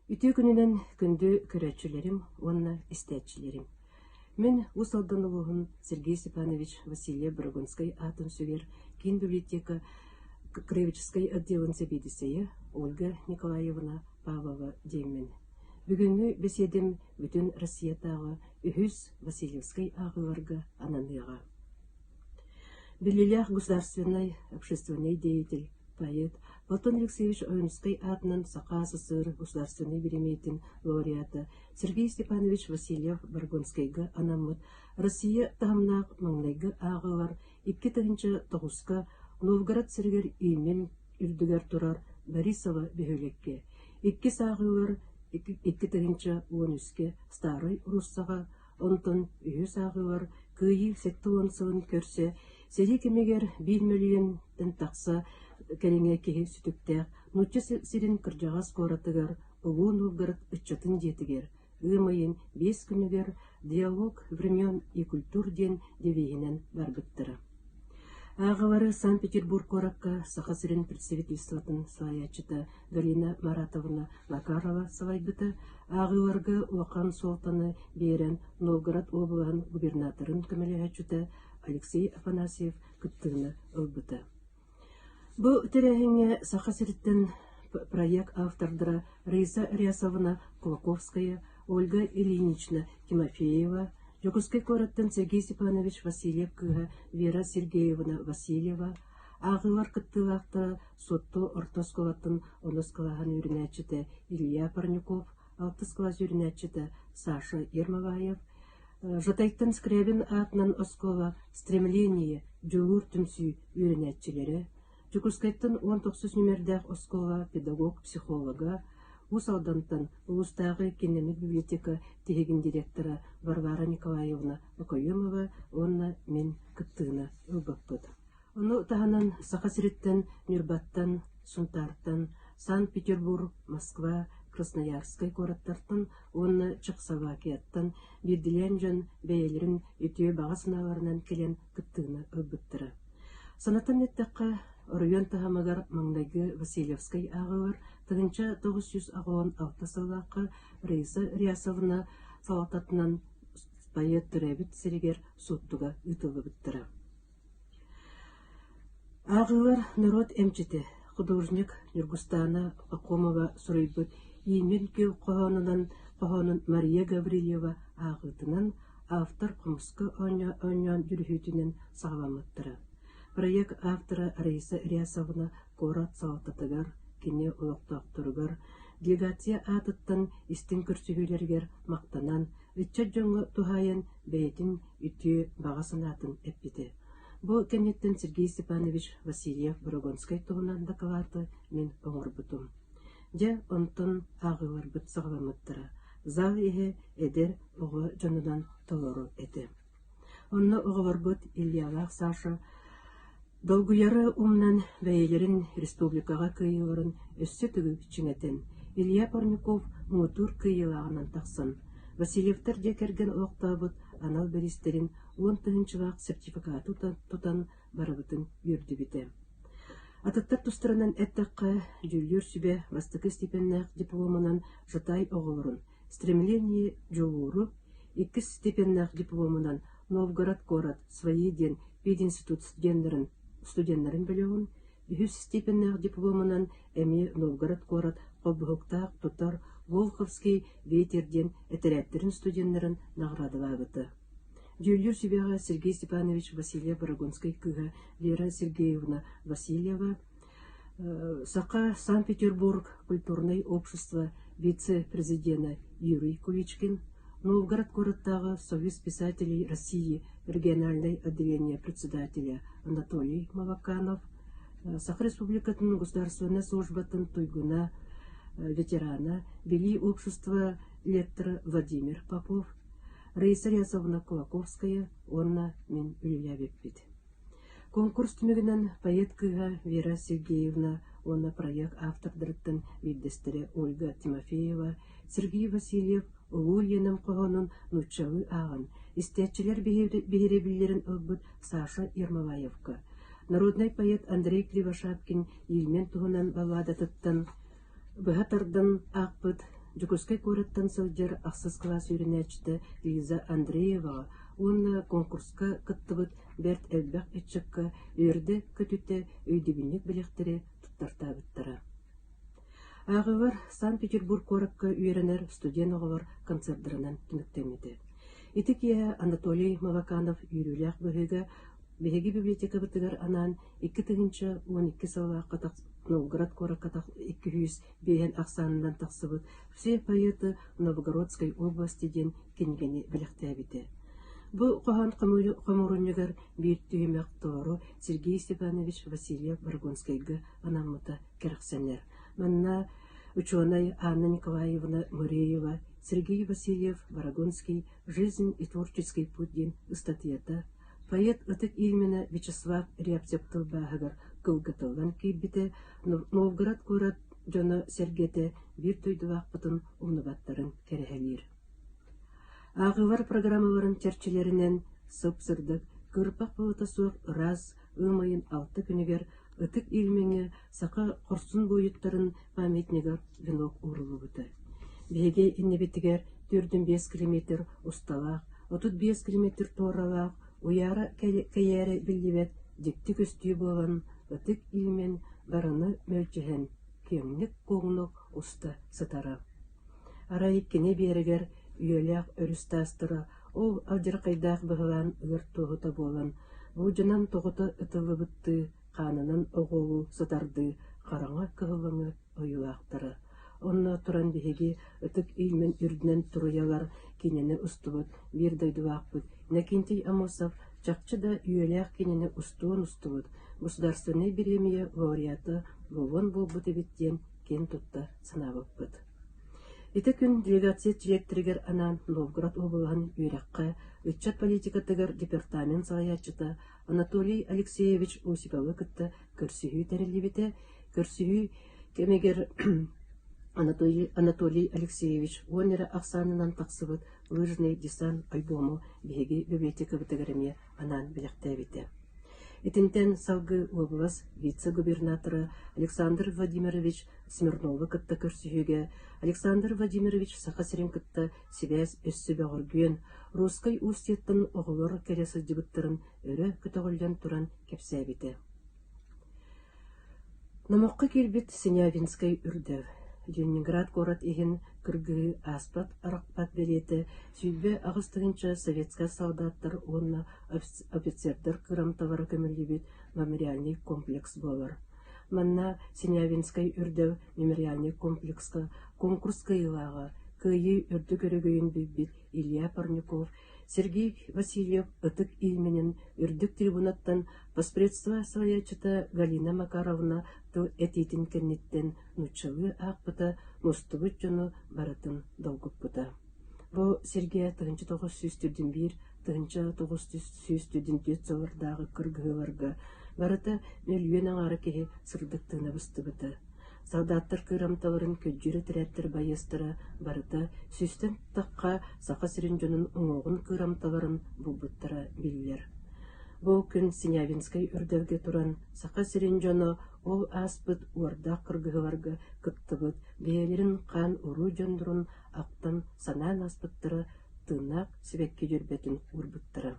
Үтүө күнүнэн күндү көрөөччүлэрим уонна истээччилэрим! Мин Уус Алдан улууһун Сергей Степанович Васильев Борогонскай аатын сүгэр киин библиотека краеведческай отделын сэбиэдиссэйэ Ольга Николаевна Павлова диэммин. Бүгүҥҥү бэсиэдэм бүтүн Россиятааҕы үһүс Васильевскай ааҕыыларга ананыаҕа. Биллиилээх государственнай, общественнай деятель, поэт Платон Алексеевич Ойуунускай аатынан Саха СССР государственнай бириэмийэтин лауреата Сергей Степанович Васильев Баргонскайга анаммыт Россия таһымнаах маҥнайгы ааҕыылар 2009-ка Новгород сиригэр Иимин үрдүгэр турар Борисово бөһүөлэккэ, иккис ааҕыылар 2013-кэ Старай Руссаҕа Онтон үһүс ааҕыылар Кыайыы 70 сылын көрсө сэрии кэмигэр биир мөлүйүөнтэн тахса кэриҥэ киһи сүтүктээх Нуучча сирин кырдьаҕас куоратыгар Улуу Новгород ыччатын дьиэтигэр ыам ыйын биэс күнүгэр «Диалог времен и культур» диэн девиһинэн барбыттара. Ааҕалары Санкт-Петербург куоракка Саха сирин представительствотын салайааччыта Галина Маратовна Макарова салайбыта, ааҕыыларга улахан суолтаны биэрэн Новгород уобалаһын губернаторын көмөлөһөөччүтэ Алексей Афанасьев кыттыыны ылбыта. Бу тэрээһиҥҥэ Саха сириттэн проект автордара Раиса Реасовна Кулаковская, Ольга Ильинична Тимофеева, Дьокуускай куораттан Сергей Степанович Васильев кыыһа Вера Сергеевна Васильева, ааҕыылар кыттыылаахтара Суотту орто оскуолатын онус кылааһын үөрэнээччитэ Илья Парнюков, алтыс кылаас үөрэнээччитэ Саша Ермолаев, Жатайтан Скрябин аатынан оскуола «Стремление» дьулуур түмсүү үөрэнээччилэрэ, Дьокуускайтан 19 нүмердээх оскуола педагог-психолога, Уус Алдантан улуустааҕы кииннэммит библиотека тиһигин директора Варвара Николаевна Окоемова уонна мин кыттыыны ылбыппыт. Ону таһынан Саха сириттэн, Ньурбаттан, Сунтаартан, Санкт-Петербург, Москва, Красноярскай куораттартан уонна Чехословакияттан биирдилээн дьон бэйэлэрин үтүө баҕа санааларынан кэлэн кыттыыны ылбыттара. Санатан эттэххэ, оройуон таһымыгар маҥнайгы Васильевскай ааҕыылар 1986 сыллаахха Раиса Реасовна салалтатынан поэт төрөөбүт сиригэр Суоттуга ыытыллыбыттара. Ааҕыылар норуот эмчитэ, художник Ньургустаана Пахомова суруйбут «Ииммин күл» хоһоонунан хоһоонун Мария Гаврильева ааҕыытынан, автор хомуска оонньоон дьүрүһүүтүнэн саҕаламмыттара. Проект автора Раиса Реасовна куорат салалтатыгар, кини олохтоохторугар, делегация аатыттан истиҥ көрсүһүүлэригэр махтанан, ыччат дьоҥҥо туһаайан бэйэтин үтүө баҕа санаатын эппитэ. Бу кэнниттэн Сергей Степанович Васильев-Борогонскай туһунан дакылааты мин оҥорбутум. Дьэ, онтон ааҕыыларбыт саҕаламмыттара. Зал иһэ эдэр оҕо дьонунан толору этэ. Онно оҕолорбут Ильялаах Саша Долгуйары умнан бэйэлэрин республикаҕа кыайыыларын өссө төгүл чиҥэтэн, Илья Парников муҥутуур кыайыылааҕынан тахсан, Васильевтар дьиэ кэргэн олохтообут анал бириистэрин 10 тыһыынчалаах сертификаты тутан барыбытын үөрдүбүтэ. Атыттар тустарынан эттэххэ, дьүүллүүр сүбэ бастакы степеннээх дипломунан Жатай оҕолорун «Стремление дьулууру», иккис степеннээх дипломунан Новгород куорат «Свои» диэн пединститут студеннарын студеннарын бөлөҕүн, үһүс степеннээх дипломунан эмиэ Новгород куорат холбоһуктаах тутар Волховский ветер диэн этэрээттэрин студеннарын наҕараадалаабыта. Дьүүллүүр сүбэҕэ Сергей Степанович Васильев-Борогонскай кыыһа Вера Сергеевна Васильева, Саха Санкт-Петербург культурнай общество вице-президенэ Юрий Куличкин, Новгород куораттааҕы Союз писателей России региональнай отделение председателя Анатолий Молоканов, Саха Республикатын государственнай службатын туйгуна, ветерана, Билии общество лектора Владимир Попов, Раиса Рязовна Кулаковская уонна мин үлэлээбиппит. Конкурс түмүгүнэн поэт кыыһа Вера Сергеевна уонна проект автордарыттан биирдэстэрэ Ольга Тимофеева, Сергей Васильев Улуу Ленам хоһоонун нууччалыы ааҕан, истээччилэр биһирэбиллэрин ылбыт Саша Ермолаевка, народнай поэт Андрей Кривошапкин Ильмень туһунан балладатыттан быһа тардан аахпыт. Дьокуускай куораттан сылдьар ахсыс кылаас үөрэнээччитэ Лиза Андрееваҕа уонна конкурска кыттыбыт бэрт элбэх ыччакка үөрдэ-көтүтэ өйдөбүнньүк бэлэхтэри туттартаабыттара. Ааҕыылар Санкт-Петербург куоракка үөрэнэр студент оҕолор концердарынан түмүктэммитэ. Ити киэһэ Анатолий Молоканов үөрүүлээх быһыыга биһиги библиотекабытыгар анаан 2012 сыллаахха Новгород куоракка 205 ахсаанынан тахсыбыт «Все поэты Новгородской области» диэн кинигэни бэлэхтээбитэ. Бу хоһоон хомуурунньугар биир түһүмэх толору Сергей Степанович Васильев-Борогонскайга анаммыта кэрэхсэнэр. Манна учуонай Анна Николаевна Мыреева Сергей Васильев Борогонский «Жизнь и творческий путь» диэн ыстатыйата поэт ытык Ильмина Вячеслав Рябцев тылбааһыгар кылгатыллан киирбитэ Новгород куорат дьоно-сэргэтэ биир дойдулаахпытын умнубаттарын кэрэһэлиир. Ааҕыылар программаларын чэрчилэринэн сып-сырдык, кыырпах болота суох ыраас ыам ыйын алта күнүгэр Ытык Ильмеҥҥэ саха хорсун буойуттарын памятнигар венок ууруллубута. Биһиги иннибитигэр 45 километр усталаах, 35 километр туоралаах, уйаара кэйээрэ биллибэт дьикти көстүү буолан, Ытык Ильмень барыны мөлдьөһөн, киэҥник-куоҥнук уста сытара. Арай кини биэрэгэр үйэлээх өрүс таастара ол алдьархайдаах быһылаан ыар туоһута буолан, буулдьанан тоҕута ытыллыбыттыы хаанынан оҕуолуу сытардыы хараҥа кыһыллыҥы ойуулаахтара. Онно туран биһиги ытык Ильмень үрдүнэн туруйалар киинэни устубут биир дойдулаахпыт Иннокентий Аммосов чахчы да үйэлээх киинэни устуон устубут, государственнай бириэмийэ лауреата буолуон буолбут эбит диэн киэн тутта санаабыппыт. Ити күн делегация дириэктэригэр анаан Новгород уобалаһын үөрэххэ, ыччат политикатыгар департамент салайааччыта Анатолий Алексеевич Осиповы кытта көрсүһүү тэриллибитэ. Көрсүһүү кэмигэр Анатолий, Анатолий Алексеевич уон эрэ ахсаанынан тахсыбыт «Лыжный десант» альбому биһиги библиотекабытыгар эмиэ анаан бэлэхтээбитэ. Итинтэн салгыы уобалас вице-губернатора Александр Владимирович Смирновы кытта көрсүһүүгэ Александр Владимирович Саха сирин кытта сибээс өссө бөҕөргүөн, Русскай Устьеттан оҕолор кэлэ сылдьыбыттарын өрө көтөҕүллэн туран кэпсээбитэ. Номоххо киирбит Синявинскай үрдэл, Ленинград куорат иһин кыргыһыы ааспат-арахпат бэлиэтэ 28 тыһыынча советскай солдаттар уонна офицердар кырамталара көмүллүбүт мемориальнай комплекс буолар. Манна Синявинскай үрдэл мемориальнай комплекска конкурс кыайыылааҕа, Кыайыы үрдүк өрөгөйүн билбит Илья Парников Сергей Васильев ытык Ильменин үрдүк трибунаттан Воспредство салайааччыта Галина Макаровна тыл этиитин кэнниттэн нууччалыы аахпыта мустубут дьону барытын долгуппута. Бу сиргэ 1941 1944 сыллардааҕы кыргыһыыларга барыта мөлүйүөн аҥаара киһи сырдык тыына быстыбыта. Солдаттар кыырамталарын күрдьүүр этэрээттэр байыастара барыта сүүстэн тахха Саха сирин дьонун уҥуоҕун кыырамталарын булбуттара биллэр. Бу күн Синявинскай үрдэлгэ туран Саха сирин дьоно ол ааспыт уордаах кыргыһыыларга кыттыбыт бэйэлэрин хаан уруу дьоннорун ахтан санаан ааспыттара тыыннаах сибэкки дьөрбөтүн уурбуттара.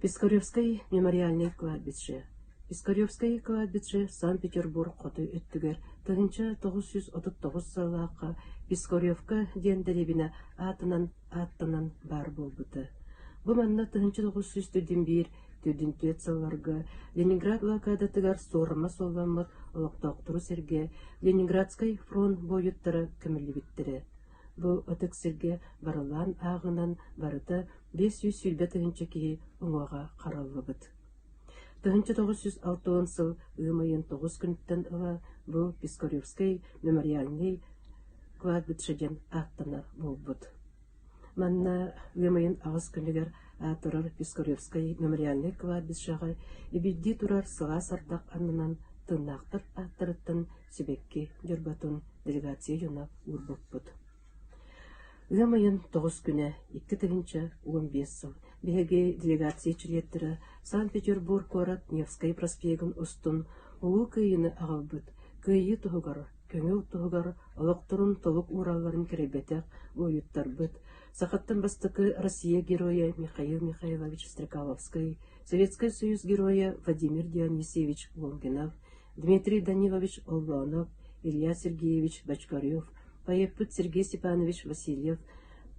Пискаревскай мемориальнай кладбище Пискаревскай кладбище Санкт-Петербург хоту өттүгэр 1939 сыллаахха Пискаревка диэн дэриэбинэ аатынан ааттанан баар буолбута. Бу манна 1941 төрдүн сылларга Ленинград блокадатыгар суорума суолламмыт олохтоохтору сэргэ Ленинградскай фронт буойуттара көмүллүбүттэрэ. Бу ытык сиргэ барыллаан ааҕынан барыта 520 тыһыынча киһи уҥуоҕа хараллыбыт. 1960 сыл ыам ыйын тоҕус күнүттэн ыла бу Пискаревскай мемориальнай кладбище диэн ааттанар буолбут. Манна ыам ыйын аҕыс күнүгэр аатырар Пискаревскай мемориальнай кладбищеҕа ибирдии турар сылаас ардах аннынан тыыннаахтар ааттарыттан сибэкки дьорботун делегация дьоно уурбуппут. Ыам ыйын тоҕус күнэ, 2015 сыл, биһиги делегация чилиэттэрэ Санкт-Петербург куорат Невскай проспегын устун Улуу Кыайыыны аҕалбыт Кыайыы туһугар. көҥүл туһугар олохторун толук ууралларын кэрэйбэтэх буойуттарбыт, сахаттан бастакы Россия Геройа Михаил Михайлович Стрекаловскай, Советскай Союз Геройа Владимир Дионисьевич Лонгинов, Дмитрий Данилович Оллонов, Илья Сергеевич Бочкарев, поэппыт Сергей Степанович Васильев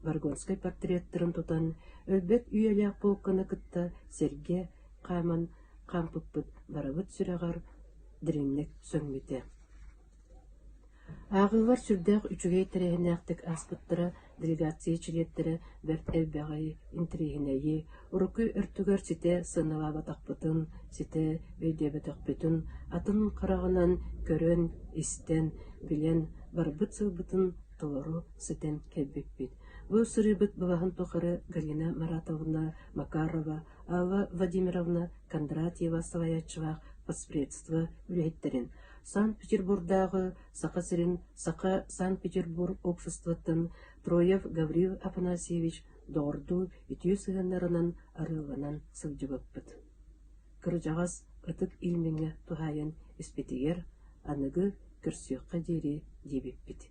Баргонскай портреттарын тутан, өлбөт үйэлээх полканы кытта сэргэ хааман хаампыппыт барыбыт сүрэҕэр дириҥник сөҥмүтэ. Ааҕыылар сүрдээх үчүгэй тэрээһиннээхтик ааспыттара, делегация чилиэттэрэ бэрт элбэҕи, интэриэһинэйи, урукку өртүгэр ситэ сыаналаабатахпытын, ситэ өйдөөбөтөхпүтүн атын хараҕынан көрөн, истэн, билэн барбыт сылбытын толору ситэн кэлбиппит. Бу сырыыбыт былаһын тухары Галина Маратовна Макарова, Алла Владимировна Кондратьева салайааччылаах постпредство үлэһиттэрин Санкт-Петербурдааҕы Саха сирин Саха Санкт-Петербург обществоттан Троев Гаврил Афанасьевич доҕордуу үтүө сыһыаннарынан арыалланан сылдьыбыппыт. Кырдьаҕас ытык Ильмеҥҥэ туһаайан испитигэр аныгы көрсүөххэ диэри диэбиппит.